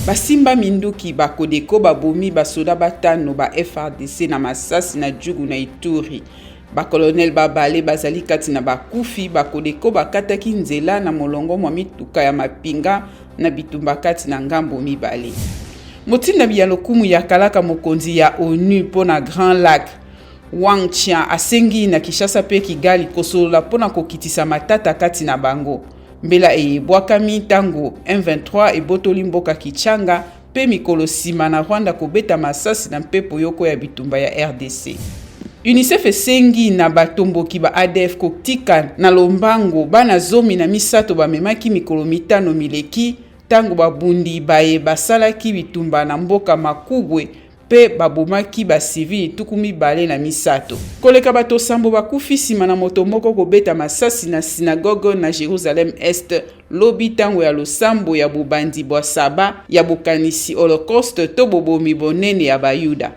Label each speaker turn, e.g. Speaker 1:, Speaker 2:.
Speaker 1: Basimba minduki ba Codeco babomi basoda batano ba FARDC na masasi na Djugu na Ituri. Ba colonel babale bazali kati na bakufi. Ba Codeco bakataki nzela na molongo mwa mituka ya mapinga na bitumba kati na ngambo mibale. Motindami ya lokumu ya kalaka mokonzi ya ONU mpo na Grands Lacs, Wang Qian asengi na Kinshasa mpe Kigali kosolola mpo na kokitisa matata kati na bango. Mbela eye ebwakami ntango M23 ebotoli mboka Kitshanga mpe mikolo nsima na Rwanda kobeta masasi na mpepo yoko ya bitumba ya rdc. UNICEF esengi na batomboki ba adf kotika na lombango bana 13 bamemaki mikolo mitano mileki ntango babundi baye basalaki bitumba na mboka Makubwe mpe babomaki ba civili 23. Koleka bato sambo bakufi nsima na moto moko kobeta masasi na synagogue na Jerusalem-Est lobi ntango ya losambo ya bobandi bwa sabbat ya bokanisi Holocauste to bobomi bonene ya Bayuda.